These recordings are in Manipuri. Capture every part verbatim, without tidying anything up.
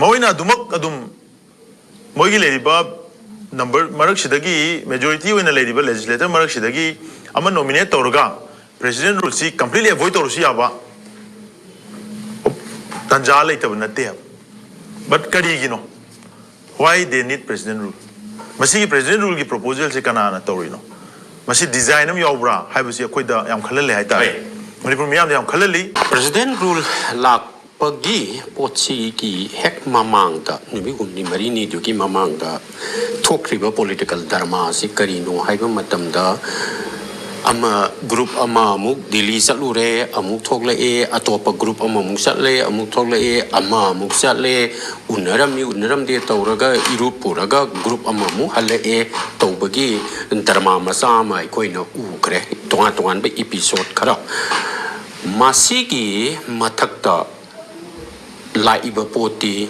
ꯃꯈꯣꯏꯅ ꯑꯗꯨꯃꯛ ꯑꯗꯨꯝ ꯃꯣꯏꯒꯤ ꯂꯩꯔꯤꯕ ꯅꯝꯕꯔ ꯃꯔꯛꯁꯤꯗꯒꯤ, ꯃꯦꯖꯣꯔꯤꯇꯤ ꯑꯣꯏꯅ ꯂꯩꯔꯤꯕ ꯂꯦꯖꯤꯁꯂꯦꯇꯔ ꯃꯔꯛꯁꯤꯗꯒꯤ ꯑꯃ ꯅꯣꯃꯤꯅꯦꯠ ꯇꯧꯔꯒ ꯄ꯭ꯔꯦꯁꯤꯗꯦꯟ ꯔꯨꯜꯁꯤ ꯀꯝꯄ꯭ꯂꯤꯠꯂꯤ ꯑꯦꯚꯣꯏꯗ ꯇꯧꯔꯁꯨ ꯌꯥꯕ ꯇꯥꯟꯖꯥ ꯂꯩꯇꯕ ꯅꯠꯇꯦ ꯍꯥꯏꯕ꯫ ꯕꯠ ꯀꯔꯤꯒꯤꯅꯣ? Why they need president rule? ꯃꯁꯤꯒꯤ ꯄ꯭ꯔꯦꯁꯤꯗꯦꯟ ꯔꯨꯜꯒꯤ ꯄ꯭ꯔꯣꯄꯣꯖꯦꯜꯁꯤ ꯀꯅꯥꯅ ꯇꯧꯔꯤꯅꯣ? ꯃꯁꯤ ꯗꯤꯖꯥꯏꯟ ꯑꯃ ꯌꯥꯎꯕ꯭ꯔꯥ ꯍꯥꯏꯕꯁꯤ ꯑꯩꯈꯣꯏꯗ ꯌꯥꯝ ꯈꯜꯍꯜꯂꯦ ꯍꯥꯏꯇꯥꯔꯦ꯫ ꯍꯣꯏ꯫ ꯃꯅꯤꯄꯨꯔ ꯃꯤꯌꯥꯝꯗ ꯌꯥꯝ ꯈꯜꯍꯜꯂꯤ꯫ ꯄ꯭ꯔꯦꯁꯤꯗꯦꯟ ꯔꯨꯜ ꯂꯥꯛꯄꯒꯤ ꯄꯣꯠꯁꯤꯒꯤ ꯍꯦꯛ ꯃꯃꯥꯡꯗ, ꯅꯨꯃꯤꯠ ꯍꯨꯝꯅꯤ ꯃꯔꯤꯅꯤꯗꯨꯒꯤ ꯃꯃꯥꯡꯗ ꯊꯣꯛꯈ꯭ꯔꯤꯕ ꯄꯣꯂꯤꯇꯤꯀꯦꯜ ꯗ꯭ꯔꯃꯥꯁꯤ ꯀꯔꯤꯅꯣ ꯍꯥꯏꯕ ꯃꯇꯝꯗ, ꯑꯃ, ꯒ꯭ꯔꯨꯞ ꯑꯃ ꯑꯃꯨꯛ ꯗꯤꯜꯂꯤ ꯆꯠꯂꯨꯔꯦ, ꯑꯃꯨꯛ ꯊꯣꯛꯂꯛꯑꯦ, ꯑꯇꯣꯞꯄ ꯒ꯭ꯔꯨꯞ ꯑꯃꯃꯨꯛ ꯆꯠꯂꯦ, ꯑꯃꯨꯛ ꯊꯣꯛꯂꯛꯑꯦ, ꯑꯃ ꯑꯃꯨꯛ ꯆꯠꯂꯦ, ꯎꯅꯔꯝꯃꯤ ꯎꯅꯔꯝꯗꯦ ꯇꯧꯔꯒ ꯏꯔꯨꯞ ꯄꯨꯔꯒ ꯒ꯭ꯔꯨꯞ ꯑꯃꯃꯨꯛ ꯍꯜꯂꯛꯑꯦ ꯇꯧꯕꯒꯤ ꯗ꯭ꯔꯃꯥ ꯃꯆꯥ ꯑꯃ ꯑꯩꯈꯣꯏꯅ ꯎꯈ꯭ꯔꯦ, ꯇꯣꯉꯥꯟ ꯇꯣꯉꯥꯟꯕ ꯏꯄꯤꯁꯣꯠ ꯈꯔ꯫ ꯃꯁꯤꯒꯤ ꯃꯊꯛꯇ ꯂꯥꯛꯏꯕ ꯄꯣꯠꯇꯤ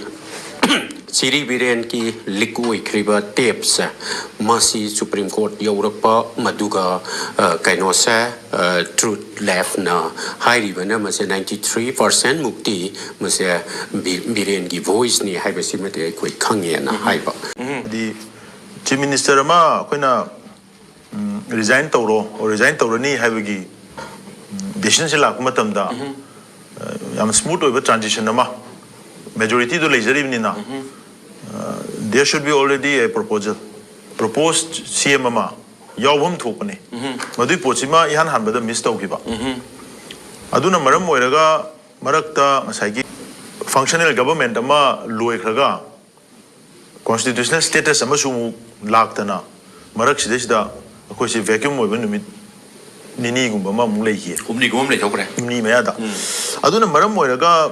ꯁꯤꯔꯤ ꯕꯤꯔꯦꯟꯒꯤ ꯂꯤꯛ ꯑꯣꯏꯈ꯭ꯔꯤꯕ ꯇꯦꯞꯁꯦ, ꯃꯁꯤ ꯁꯨꯄ꯭ꯔꯤꯝ ꯀꯣꯔꯠ ꯌꯧꯔꯛꯄ, ꯃꯗꯨꯒ, ꯑ, ꯀꯩꯅꯣꯁꯦ, ꯑ, ꯇ꯭ꯔꯨꯠ ꯂꯦꯐꯅ ꯍꯥꯏꯔꯤꯕꯅ ꯃꯁꯦ ninety three percent ꯃꯨꯛꯇꯤ ꯃꯁꯦ ꯕꯤ-, ꯕꯤꯔꯦꯟꯒꯤ ꯚꯣꯏꯁꯅꯤ ꯍꯥꯏꯕꯁꯤꯃꯗꯤ ꯑꯩꯈꯣꯏ ꯈꯪꯉꯦꯅ ꯍꯥꯏꯕ꯫ ꯍꯥꯏꯗꯤ ꯆꯤꯐ ꯃꯤꯅꯤꯁꯇꯔ ꯑꯃ ꯑꯩꯈꯣꯏꯅ ꯔꯤꯖꯥꯏꯟ ꯇꯧꯔꯣ, ꯔꯤꯖꯥꯏꯟ ꯇꯧꯔꯅꯤ ꯍꯥꯏꯕꯒꯤ ꯗꯤꯁꯤꯖꯟꯁꯤ ꯂꯥꯛꯄ ꯃꯇꯝꯗ, ꯑ, ꯌꯥꯝ ꯁ꯭ꯃꯨꯠ ꯑꯣꯏꯕ ꯇ꯭ꯔꯥꯟꯖꯤꯁꯟ ꯑꯃ, ꯃꯦꯖꯣꯔꯤꯇꯤꯗꯨ ꯂꯩꯖꯔꯤꯕꯅꯤꯅ, there should be already a proposal, propose ꯁꯤ ꯑꯦꯝ ꯑꯃ ꯌꯥꯎꯐꯝ ꯊꯣꯛꯄꯅꯤ꯫ ꯃꯗꯨꯏ ꯄꯣꯠꯁꯤꯃ ꯏꯍꯥꯟ ꯍꯥꯟꯕꯗ ꯃꯤꯁ ꯇꯧꯈꯤꯕ꯫ ꯑꯗꯨꯅ ꯃꯔꯝ ꯑꯣꯏꯔꯒ ꯃꯔꯛꯇ ꯉꯁꯥꯏꯒꯤ ꯐꯪꯁꯅꯦꯜ ꯒꯚꯔꯟꯃꯦꯟꯠ ꯑꯃ ꯂꯣꯏꯈ꯭ꯔꯒ ꯀꯣꯟꯁꯇꯤꯇ꯭ꯌꯨꯁꯅꯦꯜ ꯁ꯭ꯇꯦꯇꯁ ꯑꯃꯁꯨ ꯑꯃꯨꯛ ꯂꯥꯛꯇꯅ ꯃꯔꯛꯁꯤꯗꯩꯁꯤꯗ ꯑꯩꯈꯣꯏꯁꯦ ꯚꯦꯀ꯭ꯌꯨꯝ ꯑꯣꯏꯕ ꯅꯨꯃꯤꯠ ꯅꯤꯅꯤꯒꯨꯝꯕ ꯑꯃꯃꯨꯛ ꯂꯩꯈꯤ꯫ ꯍꯨꯝꯅꯤꯒꯨꯝꯕ ꯑꯃ ꯂꯩꯊꯣꯛꯈ꯭ꯔꯦ꯫ ꯍꯨꯝꯅꯤ ꯃꯌꯥꯗ꯫ ꯑꯗꯨꯅ ꯃꯔꯝ ꯑꯣꯏꯔꯒ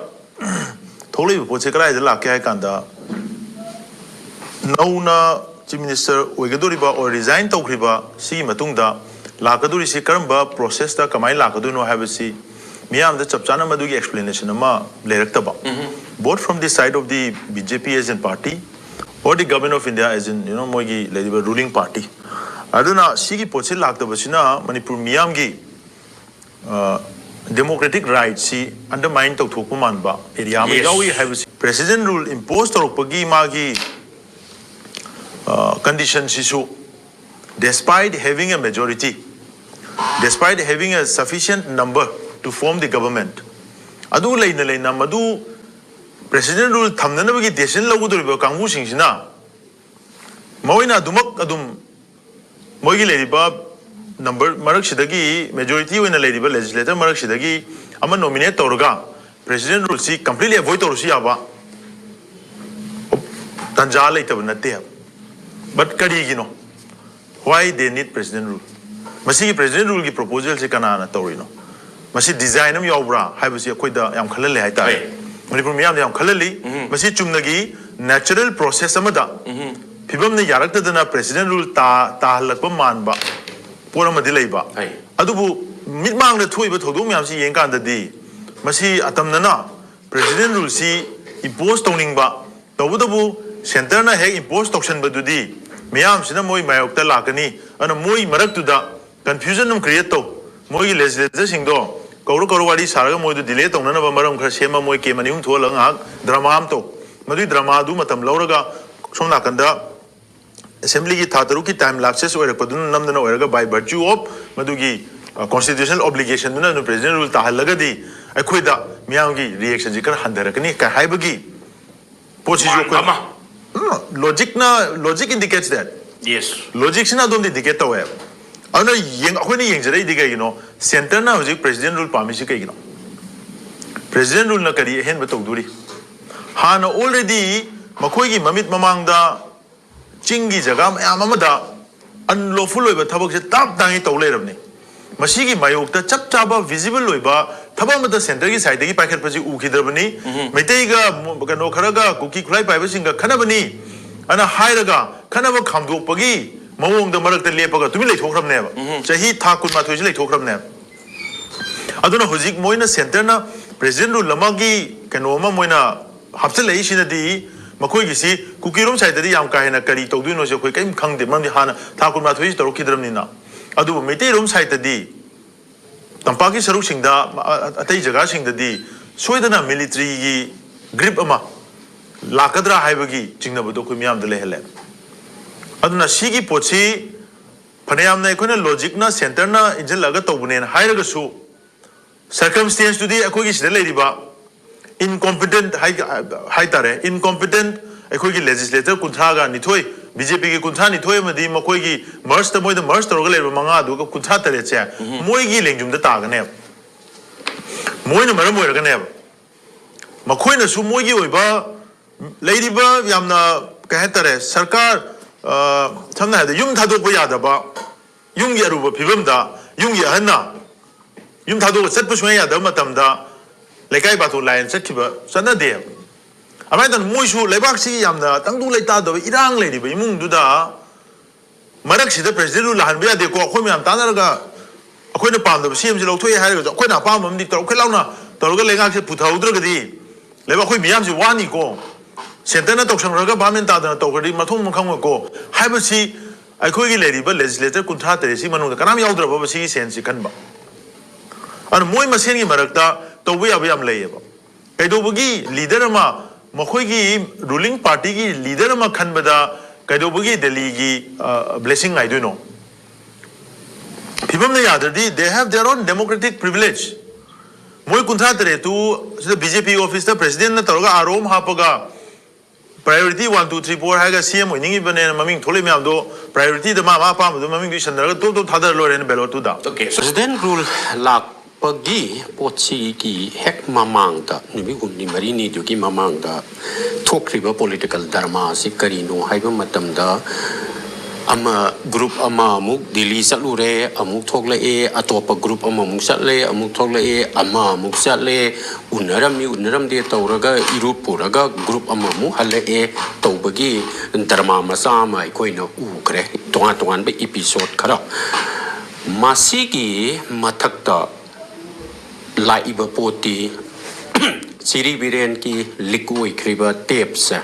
ꯊꯣꯛꯂꯛꯏꯕ ꯄꯣꯠꯁꯦ ꯀꯗꯥꯏꯗ ꯂꯥꯛꯀꯦ ꯍꯥꯏ ꯀꯥꯟꯗ, ꯅꯧꯅ ꯆꯤꯐ ꯃꯤꯅꯤꯁꯇꯔ ꯑꯣꯏꯒꯗꯧꯔꯤꯕ ꯑꯣꯔ ꯔꯤꯖꯥꯏꯟ ꯇꯧꯈ꯭ꯔꯤꯕ ꯁꯤꯒꯤ ꯃꯇꯨꯡꯗ ꯂꯥꯛꯀꯗꯧꯔꯤꯁꯤ ꯀꯔꯝꯕ ꯄ꯭ꯔꯣꯁꯦꯁꯇ ꯀꯃꯥꯏꯅ ꯂꯥꯛꯀꯗꯣꯏꯅꯣ ꯍꯥꯏꯕꯁꯤ ꯃꯤꯌꯥꯝꯗ ꯆꯞ ꯆꯥꯅ ꯃꯗꯨꯒꯤ ꯑꯦꯛꯁꯄ꯭ꯂꯦꯅꯦꯁꯟ ꯑꯃ ꯂꯩꯔꯛꯇꯕ꯫ Both from the side of the B J P as in party or the Government of India as in, you know, ꯃꯣꯏꯒꯤ ꯂꯩꯔꯤꯕ ꯔꯨꯂꯤꯡ ꯄꯥꯔꯇꯤ꯫ ꯑꯗꯨꯅ ꯁꯤꯒꯤ ꯄꯣꯠꯁꯤ ꯂꯥꯛꯇꯕꯁꯤꯅ ꯃꯅꯤꯄꯨꯔ ꯃꯤꯌꯥꯝꯒꯤ, ꯑ, ꯗꯦꯃꯣꯀ꯭ꯔꯦꯇꯤꯛ ꯔꯥꯏꯠꯁꯤ ꯑꯟꯗꯔꯃꯥꯏꯟ ꯇꯧꯊꯣꯛꯄ ꯃꯥꯟꯕ ꯑꯦꯔꯤꯌꯥ ꯑꯃ Yes. ꯌꯥꯎꯏ ꯍꯥꯏꯕꯁꯤ꯫ ꯄ꯭ꯔꯦꯁꯤꯗꯦꯟ ꯔꯨꯜ ꯏꯝꯄꯣꯁ ꯇꯧꯔꯛꯄꯒꯤ ꯃꯥꯒꯤ ꯀꯟꯗꯤꯁꯟꯁꯤꯁꯨ, despite having a majority, despite having a sufficient number to form the government, ꯑꯗꯨ ꯂꯩꯅ ꯂꯩꯅ ꯃꯗꯨ ꯄ꯭ꯔꯦꯁꯤꯗꯦꯟ ꯔꯨꯜ ꯊꯝꯅꯅꯕꯒꯤ ꯗꯦꯁꯤꯖꯟ ꯂꯧꯒꯗꯧꯔꯤꯕ ꯀꯥꯡꯕꯨꯁꯤꯡꯁꯤꯅ ꯃꯣꯏꯅ ꯑꯗꯨꯃꯛ ꯑꯗꯨꯝ ꯃꯣꯏꯒꯤ ꯂꯩꯔꯤꯕ ꯅꯝꯕꯔ ꯃꯔꯛꯁꯤꯗꯒꯤ, ꯃꯦꯖꯣꯔꯤꯇꯤ ꯑꯣꯏꯅ ꯂꯩꯔꯤꯕ ꯂꯦꯖꯤꯁꯂꯦꯇꯔ ꯃꯔꯛꯁꯤꯗꯒꯤ ꯑꯃ ꯅꯣꯃꯤꯅꯦꯠ ꯇꯧꯔꯒ ꯄ꯭ꯔꯦꯁꯤꯗꯦꯟ ꯔꯨꯜꯁꯤ ꯀꯝꯄ꯭ꯂꯤꯠꯂꯤ ꯑꯦꯚꯣꯏꯗ ꯇꯧꯔꯁꯨ ꯌꯥꯕ ꯇꯥꯟꯖꯥ ꯂꯩꯇꯕ ꯅꯠꯇꯦ ꯍꯥꯏꯕ꯫ ꯕꯠ ꯀꯔꯤꯒꯤꯅꯣ? Why they need president rule? ꯃꯁꯤꯒꯤ ꯄ꯭ꯔꯦꯁꯤꯗꯦꯟ ꯔꯨꯜꯒꯤ ꯄ꯭ꯔꯣꯄꯣꯖꯦꯜꯁꯤ ꯀꯅꯥꯅ ꯇꯧꯔꯤꯅꯣ? ꯃꯁꯤ ꯗꯤꯖꯥꯏꯟ ꯑꯃ ꯌꯥꯎꯕ꯭ꯔꯥ ꯍꯥꯏꯕꯁꯤ ꯑꯩꯈꯣꯏꯗ ꯌꯥꯝ ꯈꯜꯍꯜꯂꯦ ꯍꯥꯏꯇꯥꯔꯦ꯫ ꯍꯣꯏ꯫ ꯃꯅꯤꯄꯨꯔ ꯃꯤꯌꯥꯝꯗ ꯌꯥꯝ ꯈꯜꯍꯜꯂꯤ꯫ ꯎꯝ꯫ ꯃꯁꯤ ꯆꯨꯝꯅꯒꯤ ꯅꯦꯆꯔꯦꯜ ꯄ꯭ꯔꯣꯁꯦꯁ ꯑꯃꯗ ꯎꯝ꯫ ꯐꯤꯕꯝꯅ ꯌꯥꯔꯛꯇꯗꯅ ꯄ꯭ꯔꯦꯁꯤꯗꯦꯟ ꯔꯨꯜ ꯇꯥ-, ꯇꯥꯍꯜꯂꯛꯄ ꯃꯥꯟꯕ ꯄꯣꯠ ꯑꯃꯗꯤ ꯂꯩꯕ꯫ ꯍꯣꯏ꯫ ꯑꯗꯨꯕꯨ ꯃꯤꯠꯃꯥꯡꯗ ꯊꯣꯛꯏꯕ ꯊꯧꯗꯣꯛ ꯃꯌꯥꯝꯁꯤ ꯌꯦꯡꯀꯥꯟꯗꯗꯤ ꯃꯁꯤ ꯑꯇꯝꯅꯅ ꯄ꯭ꯔꯦꯁꯤꯗꯦꯟ ꯔꯨꯜꯁꯤ ꯏꯝꯄꯣꯁ ꯇꯧꯅꯤꯡꯕ, ꯇꯧꯕꯇꯕꯨ ꯁꯦꯟꯇꯔꯅ ꯍꯦꯛ ꯏꯝꯄꯣꯁ ꯇꯧꯁꯟꯕꯗꯨꯗꯤ ꯃꯤꯌꯥꯝꯁꯤꯅ ꯃꯣꯏ ꯃꯥꯌꯣꯛꯇ ꯂꯥꯛꯀꯅꯤ꯫ ꯑꯗꯨꯅ ꯃꯣꯏ ꯃꯔꯛꯇꯨꯗ ꯀꯟꯐ꯭ꯌꯨꯖꯟ ꯑꯃ ꯀ꯭ꯔꯤꯌꯦꯠ ꯇꯧ꯫ ꯃꯣꯏꯒꯤ ꯂꯦꯖꯤꯁꯂꯦꯇꯔꯁꯤꯡꯗꯣ ꯀꯧꯔ ꯀꯧꯔ ꯋꯥꯔꯤ ꯁꯥꯔꯒ ꯃꯣꯏꯗꯨ ꯗꯤꯂꯦ ꯇꯧꯅꯅꯕ ꯃꯔꯝ ꯈꯔ ꯁꯦꯝꯃ, ꯃꯣꯏ ꯀꯦꯝ ꯑꯅꯤ ꯑꯍꯨꯝ ꯊꯣꯛꯍꯜꯂꯒ ꯉꯥꯏꯍꯥꯛ ꯗ꯭ꯔꯃꯥ ꯑꯃ ꯇꯧ꯫ ꯃꯗꯨꯒꯤ ꯗ꯭ꯔꯃꯥꯗꯨ ꯃꯇꯝ ꯂꯧꯔꯒ ꯁꯣꯝ ꯅꯥꯀꯟꯗ ꯑꯦꯁꯦꯝꯕ꯭ꯂꯤꯒꯤ ꯊꯥ ꯇꯔꯨꯛꯀꯤ ꯇꯥꯏꯝ ꯂꯥꯞꯁꯦꯁ ꯑꯣꯏꯔꯛꯄꯗꯨꯅ ꯅꯝꯗꯅ ꯑꯣꯏꯔꯒ, by virtue of ꯃꯗꯨꯒꯤ ꯀꯣꯟꯁꯇꯤꯇ꯭ꯌꯨꯁꯅꯦꯜ ꯑꯣꯕ꯭ꯂꯤꯒꯦꯁꯟꯗꯨꯅ ꯑꯗꯨꯝ ꯄ꯭ꯔꯦꯁꯤꯗꯦꯟ ꯔꯨꯜ ꯇꯥꯍꯜꯂꯒꯗꯤ ꯑꯩꯈꯣꯏꯗ ꯃꯤꯌꯥꯝꯒꯤ ꯔꯤꯌꯦꯛꯁꯟꯁꯤ ꯈꯔ ꯍꯟꯊꯔꯛꯀꯅꯤ ꯀ ꯍꯥꯏꯕꯒꯤ ꯄꯣꯠꯁꯤꯁꯨ ꯑꯩꯈꯣꯏ ꯑꯃ꯫ ꯂꯣꯖꯤꯛꯅ, logic indicates that. Yes. ꯂꯣꯖꯤꯛꯁꯤꯅ ꯑꯗꯣꯝꯗ ꯏꯟꯗꯤꯀꯦꯠ ꯇꯧꯋꯦꯕ꯫ ꯑꯗꯨꯅ ꯌꯦꯡ-, ꯑꯩꯈꯣꯏꯅ ꯌꯦꯡꯖꯔꯛꯏꯗꯤ ꯀꯩꯒꯤꯅꯣ? ꯁꯦꯟꯇꯔꯅ ꯍꯧꯖꯤꯛ ꯄ꯭ꯔꯦꯁꯤꯗꯦꯟ ꯔꯨꯜ ꯄꯥꯝꯃꯤꯁꯤ ꯀꯩꯒꯤꯅꯣ? ꯄ꯭ꯔꯦꯁꯤꯗꯦꯟ ꯔꯨꯜꯅ ꯀꯔꯤ ꯑꯍꯦꯟꯕ ꯇꯧꯗꯣꯔꯤ? ꯍꯥꯟꯅ ꯑꯣꯜꯔꯦꯗꯤ ꯃꯈꯣꯏꯒꯤ ꯃꯃꯤꯠ ꯃꯃꯥꯡꯗ ꯆꯤꯡꯒꯤ ꯖꯒꯥ ꯃꯌꯥꯝ ꯑꯃꯗ ꯑꯟꯂꯣꯐꯨꯜ ꯑꯣꯏꯕ ꯊꯕꯛꯁꯦ ꯇꯥꯞ ꯇꯥꯡꯉꯩ ꯇꯧ ꯂꯩꯔꯕꯅꯤ꯫ ꯃꯁꯤꯒꯤ ꯃꯥꯌꯣꯛꯇ ꯆꯞ ꯆꯥꯕ ꯚꯤꯖꯤꯕꯜ ꯑꯣꯏꯕ ꯊꯕꯛ ꯑꯃꯠꯇ ꯁꯦꯟꯇꯔꯒꯤ ꯁꯥꯏꯠꯇꯒꯤ ꯄꯥꯏꯈꯠꯄꯁꯤ ꯎꯈꯤꯗ꯭ꯔꯕꯅꯤ꯫ ꯎꯝꯍꯨꯝ꯫ ꯃꯩꯇꯩꯒ ꯃꯨ-, ꯀꯩꯅꯣ ꯈꯔꯒ ꯀꯨꯀꯤ ꯈꯨꯠꯂꯥꯏ ꯄꯥꯏꯕꯁꯤꯡꯒ ꯈꯠꯅꯕꯅꯤ ꯑꯅ ꯍꯥꯏꯔꯒ ꯈꯠꯅꯕ ꯈꯥꯝꯗꯣꯛꯄꯒꯤ ꯃꯑꯣꯡꯗ ꯃꯔꯛꯇ ꯂꯦꯞꯄꯒ ꯇꯨꯃꯤꯟ ꯂꯩꯊꯣꯛꯈ꯭ꯔꯕꯅꯦꯕ꯫ ꯎꯝꯍꯨꯝ꯫ ꯆꯍꯤ ꯊꯥ ꯀꯨꯟꯃꯥꯊꯣꯏꯁꯤ ꯂꯩꯊꯣꯛꯈ꯭ꯔꯕꯅꯦꯕ꯫ ꯑꯗꯨꯅ ꯍꯧꯖꯤꯛ ꯃꯣꯏꯅ ꯁꯦꯟꯇꯔꯅ ꯄ꯭ꯔꯦꯁꯤꯗꯦꯟ ꯔꯨꯜ ꯑꯃꯒꯤ ꯀꯩꯅꯣ ꯑꯃ ꯃꯣꯏꯅ ꯍꯥꯞꯆꯤꯜꯂꯛꯏꯁꯤꯅꯗꯤ ꯃꯈꯣꯏꯒꯤꯁꯤ ꯀꯨꯀꯤꯔꯣꯝ ꯁꯥꯏꯠꯇꯗꯤ ꯌꯥꯝ ꯀꯥ ꯍꯦꯟꯅ ꯀꯔꯤ ꯇꯧꯗꯣꯏꯅꯣꯁꯦ ꯑꯩꯈꯣꯏ ꯀꯔꯤꯝ ꯈꯪꯗꯦ, ꯃꯔꯝꯗꯤ ꯍꯥꯟꯅ ꯊꯥ ꯀꯨꯟꯃꯥꯊꯣꯏꯁꯤ ꯇꯧꯔꯛꯈꯤꯗ꯭ꯔꯕꯅꯤꯅ꯫ ꯑꯗꯨꯕꯨ ꯃꯩꯇꯩꯔꯣꯝ ꯁꯥꯏꯠꯇꯗꯤ ꯇꯝꯄꯥꯛꯀꯤ ꯁꯔꯨꯛꯁꯤꯡꯗ, ꯑ-, ꯑꯇꯩ ꯖꯒꯥꯁꯤꯡꯗꯗꯤ ꯁꯣꯏꯗꯅ ꯃꯤꯂꯤꯇꯔꯤꯒꯤ ꯒ꯭ꯔꯤꯞ ꯑꯃ ꯂꯥꯛꯀꯗ꯭ꯔꯥ ꯍꯥꯏꯕꯒꯤ ꯆꯤꯡꯅꯕꯗꯣ ꯑꯩꯈꯣꯏ ꯃꯤꯌꯥꯝꯗ ꯂꯩꯍꯜꯂꯦ꯫ ꯑꯗꯨꯅ ꯁꯤꯒꯤ ꯄꯣꯠꯁꯤ ꯐꯅꯌꯥꯝꯅ ꯑꯩꯈꯣꯏꯅ ꯂꯣꯖꯤꯛꯅ, ꯁꯦꯟꯇꯔꯅ ꯏꯟꯁꯤꯜꯂꯒ ꯇꯧꯕꯅꯦꯅ ꯍꯥꯏꯔꯒꯁꯨ, ꯁꯔꯀꯝꯁꯇꯦꯟꯁꯇꯨꯗꯤ ꯑꯩꯈꯣꯏꯒꯤ ꯁꯤꯗ ꯂꯩꯔꯤꯕ ꯏꯟꯀꯣꯝꯄꯤꯇꯦꯟ ꯍꯥꯏ-, ꯍꯥꯏꯇꯥꯔꯦ, ꯏꯟꯀꯣꯝꯄꯤꯇꯦꯟ ꯑꯩꯈꯣꯏꯒꯤ ꯂꯦꯖꯤꯁꯂꯦꯇꯔ ꯀꯨꯟꯊ꯭ꯔꯥꯒ ꯅꯤꯊꯣꯏ, ꯕꯤ ꯖꯦ ꯄꯤꯒꯤ ꯀꯨꯟꯊ꯭ꯔꯥ ꯅꯤꯊꯣꯏ ꯑꯃꯗꯤ ꯃꯈꯣꯏꯒꯤ ꯃꯔꯁꯇ, ꯃꯣꯏꯗ ꯃꯔꯁ ꯇꯧꯔꯒ ꯂꯩꯔꯤꯕ ꯃꯉꯥꯗꯨꯒ ꯀꯨꯟꯊ꯭ꯔꯥ ꯇꯔꯦꯠꯁꯦ ꯃꯣꯏꯒꯤ ꯂꯦꯡꯖꯨꯝꯗ ꯇꯥꯒꯅꯦꯕ꯫ ꯃꯣꯏꯅ ꯃꯔꯝ ꯑꯣꯏꯔꯒꯅꯦꯕ꯫ ꯃꯈꯣꯏꯅꯁꯨ ꯃꯣꯏꯒꯤ ꯑꯣꯏꯕ ꯂꯩꯔꯤꯕ ꯌꯥꯝꯅ, ꯀꯩ ꯍꯥꯏꯇꯥꯔꯦ, ꯁꯔꯀꯥꯔ, ꯑ, ꯁꯝꯅ ꯍꯥꯏꯔꯕꯗ ꯌꯨꯝ ꯊꯥꯗꯣꯛꯄ ꯌꯥꯗꯕ, ꯌꯨꯝꯒꯤ ꯑꯔꯨꯕ ꯐꯤꯕꯝꯗ ꯌꯨꯝꯒꯤ ꯑꯍꯟꯅ ꯌꯨꯝ ꯊꯥꯗꯣꯛꯑꯒ ꯆꯠꯄ ꯁꯨꯡꯌꯥ ꯌꯥꯗꯕ ꯃꯇꯝꯗ ꯂꯩꯀꯥꯏ ꯕꯥꯇꯣꯟ ꯂꯥꯏꯟ ꯆꯠꯈꯤꯕ ꯆꯠꯅꯗꯦ꯫ ꯑꯗꯨꯃꯥꯏꯅ ꯇꯧꯗꯅ ꯃꯣꯏꯁꯨ ꯂꯩꯕꯥꯛꯁꯤꯒꯤ ꯌꯥꯝꯅ ꯇꯪꯗꯨ ꯂꯩꯇꯥꯗꯕ ꯏꯔꯥꯡ ꯂꯩꯔꯤꯕ ꯏꯃꯨꯡꯗꯨꯗ ꯃꯔꯛꯁꯤꯗ ꯄ꯭ꯔꯦꯁꯤꯗꯦꯟꯠ ꯔꯨꯜ ꯂꯥꯛꯍꯟꯕ ꯌꯥꯗꯦꯀꯣ, ꯑꯩꯈꯣꯏ ꯃꯌꯥꯝ ꯇꯥꯟꯅꯔꯒ ꯑꯩꯈꯣꯏꯅ ꯄꯥꯝꯗꯕ ꯁꯤ ꯑꯦꯝꯁꯤ ꯂꯧꯊꯣꯛꯑꯦ ꯍꯥꯏꯔꯒꯁꯨ ꯑꯩꯈꯣꯏꯅ ꯑꯄꯥꯝꯕ ꯑꯃꯗꯤ ꯇꯧꯔꯛꯀꯦ ꯂꯥꯎꯅ ꯇꯧꯔꯒ ꯂꯩꯉꯥꯛꯁꯦ ꯄꯨꯊꯍꯧꯗ꯭ꯔꯒꯗꯤ ꯂꯩꯕꯥꯛ ꯑꯩꯈꯣꯏ ꯃꯤꯌꯥꯝꯁꯤ ꯋꯥꯅꯤꯀꯣ꯫ ꯁꯦꯟꯇꯔꯅ ꯇꯧꯁꯟꯈ꯭ꯔꯒ ꯚꯥꯞ ꯃꯦꯟ ꯇꯥꯗꯅ ꯇꯧꯈ꯭ꯔꯗꯤ ꯃꯊꯣꯡ ꯃꯔꯝ ꯈꯪꯉꯣꯏꯀꯣ ꯍꯥꯏꯕꯁꯤ ꯑꯩꯈꯣꯏꯒꯤ ꯂꯩꯔꯤꯕ ꯂꯦꯖꯤꯁꯂꯦꯇꯔ ꯀꯨꯟꯊ꯭ꯔꯥ ꯇꯔꯦꯠꯁꯤ ꯃꯅꯨꯡꯗ ꯀꯅꯥꯝ ꯌꯥꯎꯗ꯭ꯔꯕꯕ ꯁꯤꯒꯤ ꯁꯦꯟꯁꯁꯤ ꯈꯟꯕ? ꯑꯗꯨꯅ ꯃꯣꯏ ꯃꯁꯦꯟꯒꯤ ꯃꯔꯛꯇ ꯇꯧꯕ ꯌꯥꯕ ꯌꯥꯝ ꯂꯩꯌꯦꯕ꯫ ꯀꯩꯗꯧꯕꯒꯤ ꯂꯤꯗꯔ ꯑꯃ, ꯃꯈꯣꯏꯒꯤ ꯔꯨꯂꯤꯡ ꯄꯥꯔꯇꯤꯒꯤ ꯂꯤꯗꯔ ꯑꯃ ꯈꯟꯕꯗ ꯀꯩꯗꯧꯕꯒꯤ ꯗꯦꯜꯂꯤꯒꯤ, ꯑ, ꯕ꯭ꯂꯦꯁꯤꯡ ꯉꯥꯏꯗꯣꯏꯅꯣ? ꯐꯤꯕꯝꯅ ꯌꯥꯗ꯭ꯔꯗꯤ they have their own democratic privilege. ꯃꯣꯏ ꯀꯨꯟꯊ꯭ꯔꯥ ꯇꯔꯦꯠꯇꯨ ꯁꯤꯗ ꯕꯤ ꯖꯦ ꯄꯤ ꯑꯣꯐꯤꯁꯇ ꯄ꯭ꯔꯦꯁꯤꯗꯦꯟꯠꯅ ꯇꯧꯔꯒ ꯑꯥꯔ ꯑꯣ ꯑꯃ ꯍꯥꯞꯄꯒ priority one, two, three, four ꯍꯥꯏꯔꯒ ꯁꯤ ꯑꯦꯝ ꯑꯣꯏꯅꯤꯡꯉꯤꯕꯅꯦꯅ ꯃꯃꯤꯡ ꯊꯣꯛꯂꯛꯏ ꯃꯌꯥꯝꯗꯣ priorityꯗ ꯃꯥ ꯃꯥ ꯑꯄꯥꯝꯕꯗꯣ ꯃꯃꯤꯡꯗꯣ ꯏꯁꯟꯅꯔꯒ ꯇꯣꯞ ꯇꯣꯞ ꯊꯥꯗꯔ ꯂꯣꯏꯔꯦꯅ ꯕꯦꯂꯣꯠꯇꯨꯗ꯫ Okay, so president rule ꯂꯥꯛꯄꯒꯤ ꯄꯣꯠꯁꯤꯒꯤ ꯍꯦꯛ ꯃꯃꯥꯡꯗ, ꯅꯨꯃꯤꯠ ꯍꯨꯝꯅꯤ ꯃꯔꯤꯅꯤꯗꯨꯒꯤ ꯃꯃꯥꯡꯗ ꯊꯣꯛꯈ꯭ꯔꯤꯕ political drama ꯑꯁꯤ ꯀꯔꯤꯅꯣ ꯍꯥꯏꯕ ꯃꯇꯝꯗ, ꯑꯃ, group ꯑꯃ ꯑꯃꯨꯛ ꯗꯤꯜꯂꯤ ꯆꯠꯂꯨꯔꯦ, ꯑꯃꯨꯛ ꯊꯣꯛꯂꯛꯑꯦ, ꯑꯇꯣꯞꯄ group ꯑꯃꯃꯨꯛ ꯆꯠꯂꯦ, ꯑꯃꯨꯛ ꯊꯣꯛꯂꯛꯑꯦ, ꯑꯃ ꯑꯃꯨꯛ ꯆꯠꯂꯦ, ꯎꯅꯔꯝꯃꯤ ꯎꯅꯔꯝꯗꯦ ꯇꯧꯔꯒ ꯏꯔꯨꯞ ꯄꯨꯔꯒ group ꯑꯃꯃꯨꯛ ꯍꯜꯂꯛꯑꯦ ꯇꯧꯕꯒꯤ drama ꯃꯆꯥ ꯑꯃ ꯑꯩꯈꯣꯏꯅ ꯎꯈ꯭ꯔꯦ, ꯇꯣꯉꯥꯟ ꯇꯣꯉꯥꯟꯕ episode ꯈꯔ꯫ ꯃꯁꯤꯒꯤ ꯃꯊꯛꯇ ꯂꯥꯛꯏꯕ ꯄꯣꯠꯇꯤ ꯁꯤꯔꯤ ꯕꯤꯔꯦꯟꯒꯤ ꯂꯤꯛ ꯑꯣꯏꯈ꯭ꯔꯤꯕ ꯇꯦꯞꯁꯦ,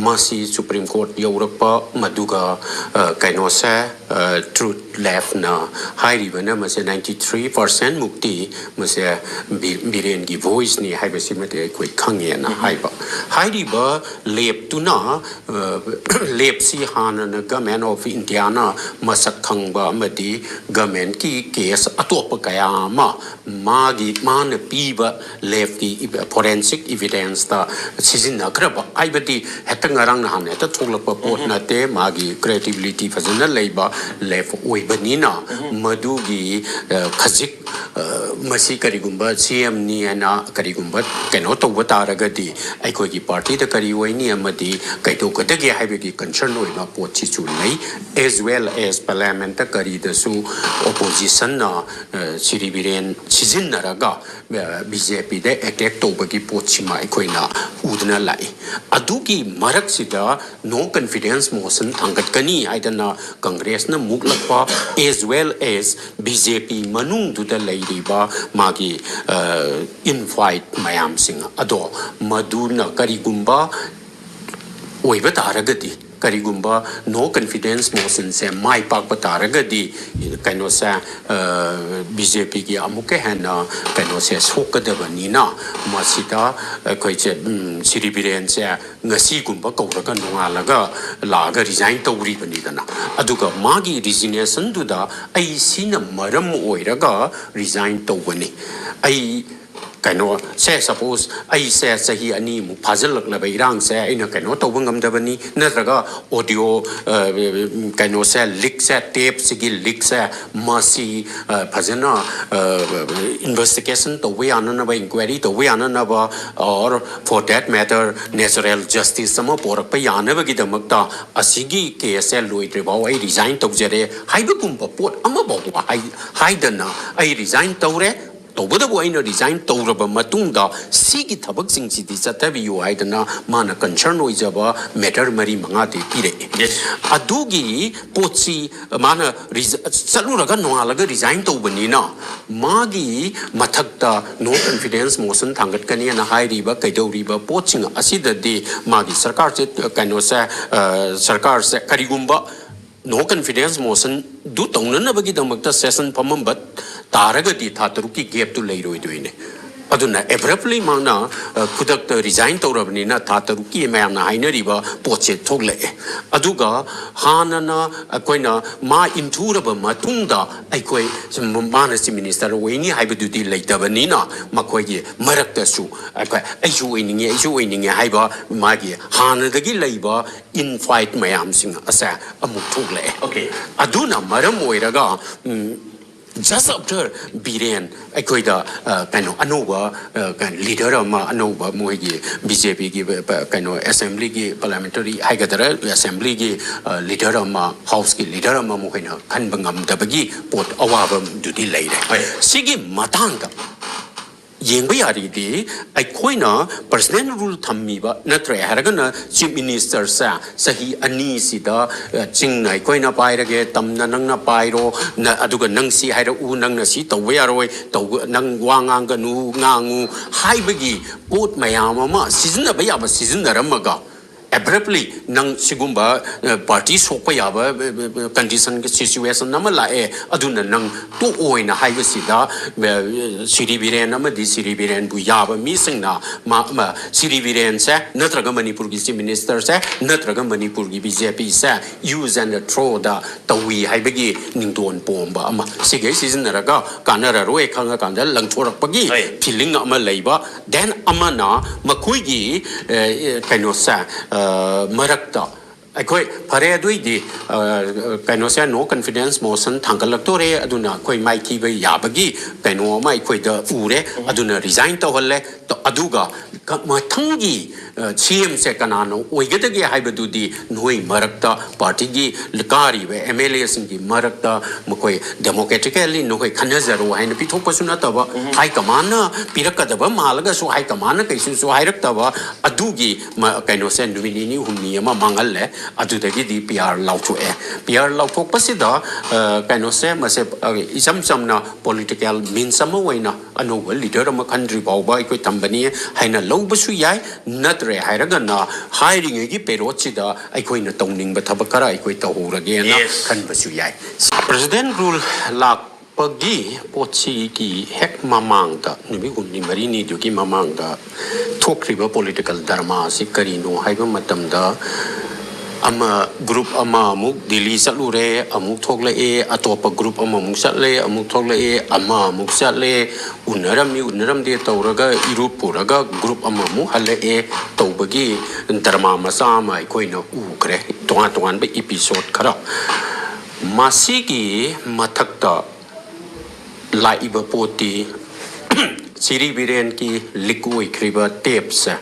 ꯃꯁꯤ ꯁꯨꯄ꯭ꯔꯤꯝ ꯀꯣꯔꯠ ꯌꯧꯔꯛꯄ, ꯃꯗꯨꯒ, ꯑ, ꯀꯩꯅꯣꯁꯦ, ꯑ, ꯇ꯭ꯔꯨꯠ ꯂꯦꯞꯅ ꯍꯥꯏꯔꯤꯕꯅ ꯃꯁꯦ ninety three percent ꯃꯨꯛꯇꯤ ꯃꯁꯦ ꯕꯤ-, ꯕꯤꯔꯦꯟꯒꯤ ꯚꯣꯏꯁꯅꯤ ꯍꯥꯏꯕꯁꯤꯃꯗꯤ ꯑꯩꯈꯣꯏ ꯈꯪꯉꯦꯅ ꯍꯥꯏꯕ꯫ ꯍꯥꯏꯔꯤꯕ ꯂꯦꯞꯇꯨꯅ, ꯑ, ꯂꯦꯞꯁꯤ ꯍꯥꯟꯅꯅ Government of Indiaꯅ ꯃꯁꯛ ꯈꯪꯕ ꯑꯃꯗꯤ governmentꯀꯤ case ꯑꯇꯣꯞꯄ ꯀꯌꯥ ꯑꯃ ꯃꯥꯒꯤ, ꯃꯥꯅ ꯄꯤꯕ ꯂꯦꯞꯀꯤ forensic evidenceꯇ ꯁꯤꯖꯤꯟꯅꯈ꯭ꯔꯕ, ꯍꯥꯏꯕꯗꯤ ꯍꯦꯛꯇ ꯉꯔꯥꯡ ꯅꯍꯥꯟ ꯍꯦꯛꯇ ꯊꯣꯛꯂꯛꯄ ꯄꯣꯠ ꯅꯠꯇꯦ꯫ ꯃꯥꯒꯤ credibility ꯐꯖꯅ ꯂꯩꯕ ꯂꯦꯞ ꯑꯣꯏꯕꯅꯤꯅ, ꯃꯗꯨꯒꯤ, ꯑ, ꯈꯖꯤꯛ, ꯑ, ꯃꯁꯤ ꯀꯔꯤꯒꯨꯝꯕ CMꯅꯤ ꯍꯥꯏꯅ ꯀꯔꯤꯒꯨꯝꯕ ꯀꯩꯅꯣ ꯇꯧꯕ ꯇꯥꯔꯒꯗꯤ ꯑꯩꯈꯣꯏꯒꯤ partyꯗ ꯀꯔꯤ ꯑꯣꯏꯅꯤ ꯑꯃꯗꯤ ꯀꯩꯗꯧꯒꯗꯒꯦ ꯍꯥꯏꯕꯒꯤ concern ꯑꯣꯏꯕ ꯄꯣꯠꯁꯤꯁꯨ ꯂꯩ꯫ As well as parliamentꯇ ꯀꯔꯤꯗꯁꯨ oppositionꯅ, ꯑ, ꯁꯤꯔꯤ ꯕꯤꯔꯦꯟ ꯁꯤꯖꯤꯟꯅꯔꯒ, ꯑ, BJPꯗ attack ꯇꯧꯕꯒꯤ ꯄꯣꯠꯁꯤꯃ ꯑꯩꯈꯣꯏꯅ ꯎꯗꯨꯅ ꯂꯥꯛꯏ꯫ ꯑꯗꯨꯒꯤ ꯃꯔꯛꯁꯤꯗ no confidence motion ꯊꯥꯡꯒꯠꯀꯅꯤ ꯍꯥꯏꯗꯅ Congressꯅ ꯃꯨꯛꯂꯛꯄ, as well as BJP ꯃꯅꯨꯡꯗꯨꯗ ꯂꯩꯔꯤꯕ ꯃꯥꯒꯤ, ꯑ, infight ꯃꯌꯥꯝꯁꯤꯡ ꯑꯗꯣ, ꯃꯗꯨꯅ ꯀꯔꯤꯒꯨꯝꯕ ꯑꯣꯏꯕ ꯇꯥꯔꯒꯗꯤ, ꯀꯔꯤꯒꯨꯝꯕ no confidence motionꯁꯦ ꯃꯥꯏ ꯄꯥꯛꯄ ꯇꯥꯔꯒꯗꯤ, ꯀꯩꯅꯣꯁꯦ, ꯑ, BJPꯒꯤ ꯑꯃꯨꯛꯀ ꯍꯦꯟꯅ ꯀꯩꯅꯣꯁꯦ ꯁꯣꯛꯀꯗꯕꯅꯤꯅ, ꯃꯁꯤꯗ ꯑꯩꯈꯣꯏꯁꯦ, ꯎꯝ, ꯁꯤꯔꯤ ꯕꯤꯔꯦꯟꯁꯦ ꯉꯁꯤꯒꯨꯝꯕ ꯀꯧꯔꯒ ꯅꯣꯡꯉꯥꯜꯂꯒ ꯂꯥꯛꯑꯒ resign ꯇꯧꯔꯤꯕꯅꯤꯗꯅ꯫ ꯑꯗꯨꯒ ꯃꯥꯒꯤ resignation ꯗꯨꯗ ꯑꯩ ꯁꯤꯅ ꯃꯔꯝ ꯑꯣꯏꯔꯒ resign ꯇꯧꯕꯅꯤ, ꯑꯩ ꯀꯩꯅꯣ ꯁꯦ, suppose ꯑꯩꯁꯦ ꯆꯍꯤ ꯑꯅꯤꯃꯨꯛ ꯐꯥꯖꯤꯜꯂꯛꯂꯕ ꯏꯔꯥꯡꯁꯦ ꯑꯩꯅ ꯀꯩꯅꯣ ꯇꯧꯕ ꯉꯝꯗꯕꯅꯤ, ꯅꯠꯇ꯭ꯔꯒ audio, ꯑ, ꯀꯩꯅꯣꯁꯦ, leakꯁꯦ, tapeꯁꯤꯒꯤ leakꯁꯦ, ꯃꯁꯤ, ꯑ, ꯐꯖꯅ, ꯑ, investigation ꯇꯧꯕ ꯌꯥꯅꯅꯕ, inquiry ꯇꯧꯕ ꯌꯥꯅꯅꯕ, or for that matter natural justice ꯑꯃ ꯄꯣꯔꯛꯄ ꯌꯥꯅꯕꯒꯤꯗꯃꯛꯇ ꯑꯁꯤꯒꯤ caseꯁꯦ ꯂꯣꯏꯗ꯭ꯔꯤꯐꯥꯎ ꯑꯩ resign ꯇꯧꯖꯔꯦ ꯍꯥꯏꯕꯒꯨꯝꯕ ꯄꯣꯠ ꯑꯃꯐꯥꯎꯕ ꯍꯥꯏ-, ꯍꯥꯏꯗꯅ ꯑꯩ resign ꯇꯧꯔꯦ, ꯇꯧꯕꯇꯕꯨ ꯑꯩꯅ ꯔꯤꯖꯥꯏꯟ ꯇꯧꯔꯕ ꯃꯇꯨꯡꯗ ꯁꯤꯒꯤ ꯊꯕꯛꯁꯤꯡꯁꯤꯗꯤ ꯆꯠꯊꯕꯤꯌꯨ ꯍꯥꯏꯗꯅ ꯃꯥꯅ ꯀꯟꯁꯔꯟ ꯑꯣꯏꯖꯕ ꯃꯦꯇꯔ ꯃꯔꯤ ꯃꯉꯥꯗꯤ ꯄꯤꯔꯛꯑꯦ꯫ ꯑꯗꯨꯒꯤ ꯄꯣꯠꯁꯤ ꯃꯥꯅ ꯔꯤꯖ- ꯆꯠꯂꯨꯔꯒ ꯅꯣꯡꯉꯥꯜꯂꯒ ꯔꯤꯖꯥꯏꯟ ꯇꯧꯕꯅꯤꯅ ꯃꯥꯒꯤ ꯃꯊꯛꯇ ꯅꯣ ꯀꯟꯐꯤꯗꯦꯟꯁ ꯃꯣꯁꯟ ꯊꯥꯡꯒꯠꯀꯅꯤꯅ ꯍꯥꯏꯔꯤꯕ ꯀꯩꯗꯧꯔꯤꯕ ꯄꯣꯠꯁꯤꯡ ꯑꯁꯤꯗꯗꯤ ꯃꯥꯒꯤ ꯁꯔꯀꯥꯔꯁꯦ ꯀꯩꯅꯣꯁꯦ ꯁꯔꯀꯥꯔꯁꯦ ꯀꯔꯤꯒꯨꯝꯕ ꯅꯣ ꯀꯟꯐꯤꯗꯦꯟꯁ ꯃꯣꯁꯟꯗꯨ ꯇꯧꯅꯅꯕꯒꯤꯗꯃꯛꯇ ꯁꯦꯁꯟ ꯐꯝꯃꯝꯕ ꯇꯥꯔꯒꯗꯤ ꯊꯥ ꯇꯔꯨꯛꯀꯤ ꯒꯦꯞꯇꯨ ꯂꯩꯔꯣꯏꯗꯣꯏꯅꯦ꯫ ꯑꯗꯨꯅ ꯑꯦꯕ꯭ꯔꯞꯂꯤ ꯃꯥꯅ ꯈꯨꯗꯛꯇ ꯔꯤꯖꯥꯏꯟ ꯇꯧꯔꯕꯅꯤꯅ ꯊꯥ ꯇꯔꯨꯛꯀꯤ ꯃꯌꯥꯝꯅ ꯍꯥꯏꯅꯔꯤꯕ ꯄꯣꯠꯁꯦ ꯊꯣꯛꯂꯛꯑꯦ꯫ ꯑꯗꯨꯒ ꯍꯥꯟꯅꯅ ꯑꯩꯈꯣꯏꯅ ꯃꯥ ꯏꯟꯊꯨꯔꯕ ꯃꯇꯨꯡꯗ ꯑꯩꯈꯣꯏ ꯃꯥꯅ ꯆꯤꯐ ꯃꯤꯅꯤꯁꯇꯔ ꯑꯣꯏꯅꯤ ꯍꯥꯏꯕꯗꯨꯗꯤ ꯂꯩꯇꯕꯅꯤꯅ ꯃꯈꯣꯏꯒꯤ ꯃꯔꯛꯇꯁꯨ ꯑꯩꯈꯣꯏ ꯑꯩꯁꯨ ꯑꯣꯏꯅꯤꯡꯉꯤ ꯑꯩꯁꯨ ꯑꯣꯏꯅꯤꯡꯉꯤ ꯍꯥꯏꯕ ꯃꯥꯒꯤ ꯍꯥꯟꯅꯗꯒꯤ ꯂꯩꯕ ꯏꯟꯐꯥꯏꯠ ꯃꯌꯥꯝꯁꯤꯡ ꯑꯁꯦ ꯑꯃꯨꯛ ꯊꯣꯛꯂꯛꯑꯦ꯫ ꯑꯗꯨꯅ ꯃꯔꯝ ꯑꯣꯏꯔꯒ ꯖꯁ ꯑꯐꯇꯔ ꯕꯤꯔꯦꯟ ꯑꯩꯈꯣꯏꯗ ꯀꯩꯅꯣ ꯑꯅꯧꯕ ꯂꯤꯗꯔ ꯑꯃ ꯑꯅꯧꯕ ꯃꯣꯏꯒꯤ ꯕꯤ ꯖꯦ ꯄꯤꯒꯤ ꯀꯩꯅꯣ ꯑꯦꯁꯦꯝꯕ꯭ꯂꯤꯒꯤ ꯄꯥꯔꯂꯤꯌꯥꯃꯦꯟꯇꯔꯤ ꯍꯥꯏꯒꯗ꯭ꯔꯥ ꯑꯦꯁꯦꯝꯕ꯭ꯂꯤꯒꯤ ꯂꯤꯗꯔ ꯑꯃ ꯍꯥꯎꯁꯀꯤ ꯂꯤꯗꯔ ꯑꯃ ꯃꯈꯣꯏꯅ ꯈꯟꯕ ꯉꯝꯗꯕꯒꯤ ꯄꯣꯠ ꯑꯋꯥꯕꯗꯨꯗꯤ ꯂꯩꯔꯦ꯫ ꯁꯤꯒꯤ ꯃꯇꯥꯡꯗ ꯌꯦꯡꯕ ꯌꯥꯔꯤꯗꯤ ꯑꯩꯈꯣꯏꯅ ꯄꯔꯁꯅꯦꯜ ꯔꯨꯜ ꯊꯝꯃꯤꯕ ꯅꯠꯇ꯭ꯔꯦ ꯍꯥꯏꯔꯒꯅ ꯆꯤꯐ ꯃꯤꯅꯤꯁꯇꯔꯁꯦ ꯆꯍꯤ ꯑꯅꯤꯁꯤꯗ ꯆꯤꯡꯅ ꯑꯩꯈꯣꯏꯅ ꯄꯥꯏꯔꯒꯦ ꯇꯝꯅ ꯅꯪꯅ ꯄꯥꯏꯔꯣ ꯑꯗꯨꯒ ꯅꯪ ꯁꯤ ꯍꯥꯏꯔꯛꯎ ꯅꯪꯅ ꯁꯤ ꯇꯧꯕ ꯌꯥꯔꯣꯏ ꯅꯪ ꯋꯥ ꯉꯥꯡꯒꯅꯨ ꯉꯥꯡꯉꯨ ꯍꯥꯏꯕꯒꯤ ꯄꯣꯠ ꯃꯌꯥꯝ ꯑꯃ ꯁꯤꯖꯤꯟꯅꯕ ꯌꯥꯕ ꯁꯤꯖꯤꯟꯅꯔꯝꯃꯒ ꯑꯦꯕ꯭ꯔꯞꯂꯤ ꯅꯪ ꯁꯤꯒꯨꯝꯕ ꯄꯥꯔꯇꯤ ꯁꯣꯛꯄ ꯌꯥꯕ ꯀꯟꯗꯤꯁꯟ ꯁꯤꯆꯨꯋꯦꯁꯟ ꯑꯃ ꯂꯥꯛꯑꯦ ꯑꯗꯨꯅ ꯅꯪ ꯇꯣꯛꯑꯣꯏꯅ ꯍꯥꯏꯕꯁꯤꯗ ꯁꯤꯔꯤ ꯕꯤꯔꯦꯟ ꯑꯃꯗꯤ ꯁꯤꯔꯤ ꯕꯤꯔꯦꯟꯕꯨ ꯌꯥꯕ ꯃꯤꯁꯤꯡꯅ ꯁꯤꯔꯤ ꯕꯤꯔꯦꯟꯁꯦ ꯅꯠꯇ꯭ꯔꯒ ꯃꯅꯤꯄꯨꯔꯒꯤ ꯆꯤꯐ ꯃꯤꯅꯤꯁꯇꯔꯁꯦ ꯅꯠꯇ꯭ꯔꯒ ꯃꯅꯤꯄꯨꯔꯒꯤ ꯕꯤ ꯖꯦ ꯄꯤꯁꯦ ꯌꯨꯁ ꯑꯦꯟ ꯊ꯭ꯔꯣꯗ ꯇꯧꯏ ꯍꯥꯏꯕꯒꯤ ꯅꯤꯡꯗꯣꯟ ꯄꯣꯝꯕ ꯑꯃ ꯁꯤꯈꯩ ꯁꯤꯖꯤꯟꯅꯔꯒ ꯀꯥꯟꯅꯔꯔꯣꯏ ꯈꯪꯉꯀꯥꯟꯗ ꯂꯪꯊꯣꯔꯛꯄꯒꯤ ꯐꯤꯂꯤꯡ ꯑꯃ ꯂꯩꯕ ꯗꯦꯟ ꯑꯃꯅ ꯃꯈꯣꯏꯒꯤ ꯀꯩꯅꯣꯁꯦ ꯃꯔꯛꯇ ꯑꯩꯈꯣꯏ ꯐꯔꯦ ꯑꯗꯨꯏꯗꯤ ꯀꯩꯅꯣꯁꯦ ꯅꯣ ꯀꯟꯐꯤꯗꯦꯟꯁ ꯃꯣꯁꯟ ꯊꯥꯡꯒꯠꯂꯛꯇꯣꯔꯦ ꯑꯗꯨꯅ ꯑꯩꯈꯣꯏ ꯃꯥꯏꯊꯤꯕ ꯌꯥꯕꯒꯤ ꯀꯩꯅꯣ ꯑꯃ ꯑꯩꯈꯣꯏꯗ ꯎꯔꯦ ꯑꯗꯨꯅ ꯔꯤꯖꯥꯏꯟ ꯇꯧꯍꯜꯂꯦ꯫ ꯑꯗꯨꯒ ꯃꯊꯪꯒꯤ ꯁꯤ ꯑꯦꯝꯁꯦ ꯀꯅꯥꯅ ꯑꯣꯏꯒꯗꯒꯦ ꯍꯥꯏꯕꯗꯨꯗꯤ ꯅꯈꯣꯏ ꯃꯔꯛꯇ, ꯄꯥꯔꯇꯤꯒꯤ ꯀꯥꯔꯤꯕ ꯑꯦꯝ ꯑꯦꯜ ꯑꯦꯁꯤꯡꯒꯤ ꯃꯔꯛꯇ ꯃꯈꯣꯏ ꯗꯦꯃꯣꯀ꯭ꯔꯦꯇꯤꯀꯦꯜꯂꯤ ꯅꯈꯣꯏ ꯈꯟꯅꯖꯔꯣ ꯍꯥꯏꯅ ꯄꯤꯊꯣꯛꯄꯁꯨ ꯅꯠꯇꯕ, ꯍꯥꯏ ꯀꯃꯥꯟꯅ ꯄꯤꯔꯛꯀꯗꯕ ꯃꯥꯜꯂꯒꯁꯨ ꯍꯥꯏ ꯀꯃꯥꯟꯅ ꯀꯩꯁꯨꯁꯨ ꯍꯥꯏꯔꯛꯇꯕ, ꯑꯗꯨꯒꯤ ꯀꯩꯅꯣꯁꯦ ꯅꯨꯃꯤꯠ ꯅꯤꯅꯤ ꯍꯨꯝꯅꯤ ꯑꯃ ꯃꯥꯡꯍꯜꯂꯦ꯫ ꯑꯗꯨꯗꯒꯤꯗꯤ ꯄꯤ ꯑꯥꯔ ꯂꯥꯎꯊꯣꯛꯑꯦ꯫ ꯄꯤ ꯑꯥꯔ ꯂꯥꯎꯊꯣꯛꯄꯁꯤꯗ ꯀꯩꯅꯣꯁꯦ, ꯃꯁꯦ ꯏꯆꯝ ꯆꯝꯅ ꯄꯣꯂꯤꯇꯤꯀꯦꯜ ꯃꯤꯟꯁ ꯑꯃ ꯑꯣꯏꯅ ꯑꯅꯧꯕ ꯂꯤꯗꯔ ꯑꯃ ꯈꯟꯗ꯭ꯔꯤ ꯐꯥꯎꯕ ꯑꯩꯈꯣꯏ ꯊꯝꯕꯅꯤ ꯍꯥꯏꯅ ꯂꯧꯕꯁꯨ ꯌꯥꯏ꯫ ꯅꯠꯇ꯭ꯔꯦ ꯍꯥꯏꯔꯒꯅ ꯍꯥꯏꯔꯤꯉꯩꯒꯤ ꯄꯦꯔꯣꯠꯁꯤꯗ ꯑꯩꯈꯣꯏꯅ ꯇꯧꯅꯤꯡꯕ ꯊꯕꯛ ꯈꯔ ꯑꯩꯈꯣꯏ ꯇꯧꯍꯧꯔꯒꯦꯅ ꯈꯟꯕꯁꯨ ꯌꯥꯏ꯫ ꯄ꯭ꯔꯦꯁꯤꯗꯦꯟ ꯔꯨꯜ ꯂꯥꯛꯄꯒꯤ ꯄꯣꯠꯁꯤꯒꯤ ꯍꯦꯛ ꯃꯃꯥꯡꯗ, ꯅꯨꯃꯤꯠ ꯍꯨꯝꯅꯤ ꯃꯔꯤꯅꯤꯗꯨꯒꯤ ꯃꯃꯥꯡꯗ ꯊꯣꯛꯈ꯭ꯔꯤꯕ ꯄꯣꯂꯤꯇꯤꯀꯦꯜ ꯗ꯭ꯔꯃꯥ ꯑꯁꯤ ꯀꯔꯤꯅꯣ ꯍꯥꯏꯕ ꯃꯇꯝꯗ, ꯑꯃ ꯒ꯭ꯔꯨꯞ ꯑꯃ ꯑꯃꯨꯛ ꯗꯤꯜꯂꯤ ꯆꯠꯂꯨꯔꯦ, ꯑꯃꯨꯛ ꯊꯣꯛꯂꯛꯑꯦ, ꯑꯇꯣꯞꯄ ꯒ꯭ꯔꯨꯞ ꯑꯃꯃꯨꯛ ꯆꯠꯂꯦ, ꯑꯃꯨꯛ ꯊꯣꯛꯂꯛꯑꯦ, ꯑꯃ ꯑꯃꯨꯛ ꯆꯠꯂꯦ, ꯎꯅꯔꯝꯃꯤ ꯎꯅꯔꯝꯗꯦ ꯇꯧꯔꯒ ꯏꯔꯨꯞ ꯄꯨꯔꯒ ꯒ꯭ꯔꯨꯞ ꯑꯃꯃꯨꯛ ꯍꯜꯂꯛꯑꯦ ꯇꯧꯕꯒꯤ ꯗ꯭ꯔꯃꯥ ꯃꯆꯥ ꯑꯃ ꯑꯩꯈꯣꯏꯅ ꯎꯈ꯭ꯔꯦ, ꯇꯣꯉꯥꯟ ꯇꯣꯉꯥꯟꯕ ꯏꯄꯤꯁꯣꯠ ꯈꯔ꯫ ꯃꯁꯤꯒꯤ ꯃꯊꯛꯇ ꯂꯥꯛꯏꯕ ꯄꯣꯠꯇꯤ ꯁꯤꯔꯤ ꯕꯤꯔꯦꯟꯒꯤ ꯂꯤꯛ ꯑꯣꯏꯈ꯭ꯔꯤꯕ ꯇꯦꯞꯁꯦ,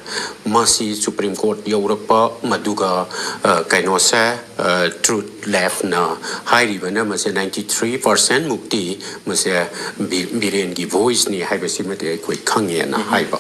ꯃꯁꯤ ꯁꯨꯄ꯭ꯔꯤꯝ ꯀꯣꯔꯠ ꯌꯧꯔꯛꯄ, ꯃꯗꯨꯒ ꯀꯩꯅꯣꯁꯦ, ꯇ꯭ꯔꯨꯠ ꯂꯦꯞꯅ ꯍꯥꯏꯔꯤꯕꯅ ꯃꯁꯦ ꯅꯥꯏꯟꯇꯤ ꯊ꯭ꯔꯤ ꯄꯥꯔꯁꯦꯟ ꯃꯨꯛꯇꯤ ꯃꯁꯦ ꯕꯤꯔꯦꯟꯒꯤ ꯚꯣꯏꯁꯅꯤ ꯍꯥꯏꯕꯁꯤꯃꯗꯤ ꯑꯩꯈꯣꯏ ꯈꯪꯉꯦꯅ ꯍꯥꯏꯕ꯫